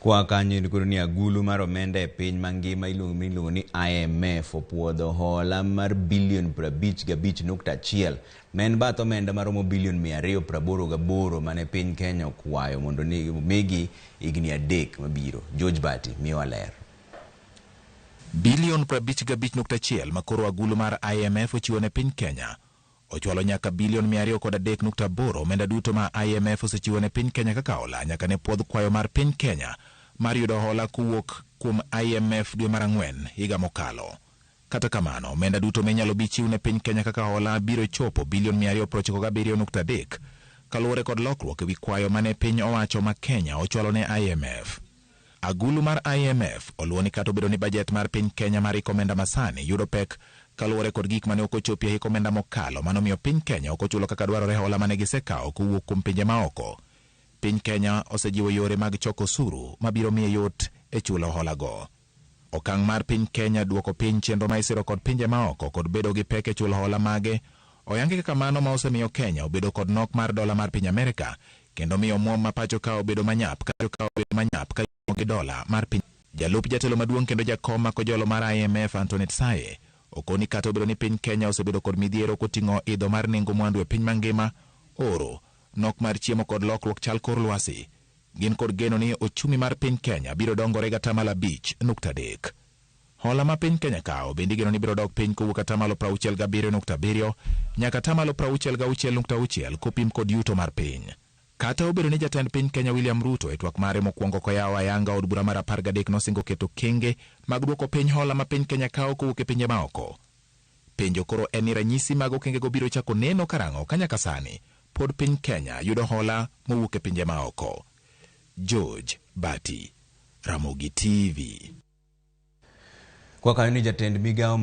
Kwa kanyo en koro ni agulu mar omenda e piny mangima iluongo ni IMF opuodho hola mar bilion 55.1 ma en bath omenda maromo bilion 288 mane piny Kenya okwayo mondo migi higni 3 mabiro. George Bati miyowa ler. Bilion 55.1 ma koro agulu mar IMF ochiwo ne piny Kenya ochwalo nyaka bilion 203.8 omenda duto ma IMF osechiwo ne piny Kenya kaka hola nyaka ne puodh kwayo mar piny Kenya mar yudo hola kowuok kuom IMF dwe mar 4 higa mokalo. Kata kamano, omenda duto minyalo bi chiw ne piny Kenya kaka hola biro chopo bilion 297.3 kaluwore kod lokruok ewi kwayo mane piny owacho ma Kenya ochwalo ne IMF. Agulu mar IMF oluwo ni kata obedo ni bajet mar piny Kenya mar hik omenda masani yudo pek kaluwore kod gik mane ok ochopi e hik omenda mokalo manomiyo piny Kenya ok ochulo kaka dwarore hola mane gisekawo kowuok kuom pinje maoko. Piny Kenya osejiwo yore mag choko osuru mabiro miye yot e chulo holago. Okang' mar piny Kenya duoko piny chenro ma isiro kod pinje maoko kod bedo gi pek e chulo hola mage oyangi kaka mano ma osemiyo Kenya obedo kod nok mar dola mar piny Amerika kendo miyo omuom ma pacho ka obedo manyap ka gi dola mar piny. Jalup jatelo maduong' kendo jakom ma kojolo mar IMF Antoinette Saye okoni kata obedo ni piny Kenya osebedo kod midhiero koting'o idho mar nengo mwandu e piny mangima, oro, nok mar chiemo kod lokruok chal kor lwasi, gin kod geno ni ochumi mar piny Kenya biro dongore gi 5.3%. Hola ma piny Kenya kawo bende igeno ni biro dok piny kowuok 67.7% nyaka 66.6% kopim kod yuto mar piny. Kata obedo ni jatend piny Kenya William Ruto e twak mare mokwongo koyawo ayanga od bura mar 13 nosingo keto kenge mag duoko piny hola ma piny Kenya kawo kowuok e pinje maoko. Penjo koro en ni ranyisi mag okengego biro chako neno karang'o ka nyaka sani pod piny Kenya yudo hola mowuok e pinje maoko. George Bati, Ramogi TV. Kwa kanyo ni jatend migawo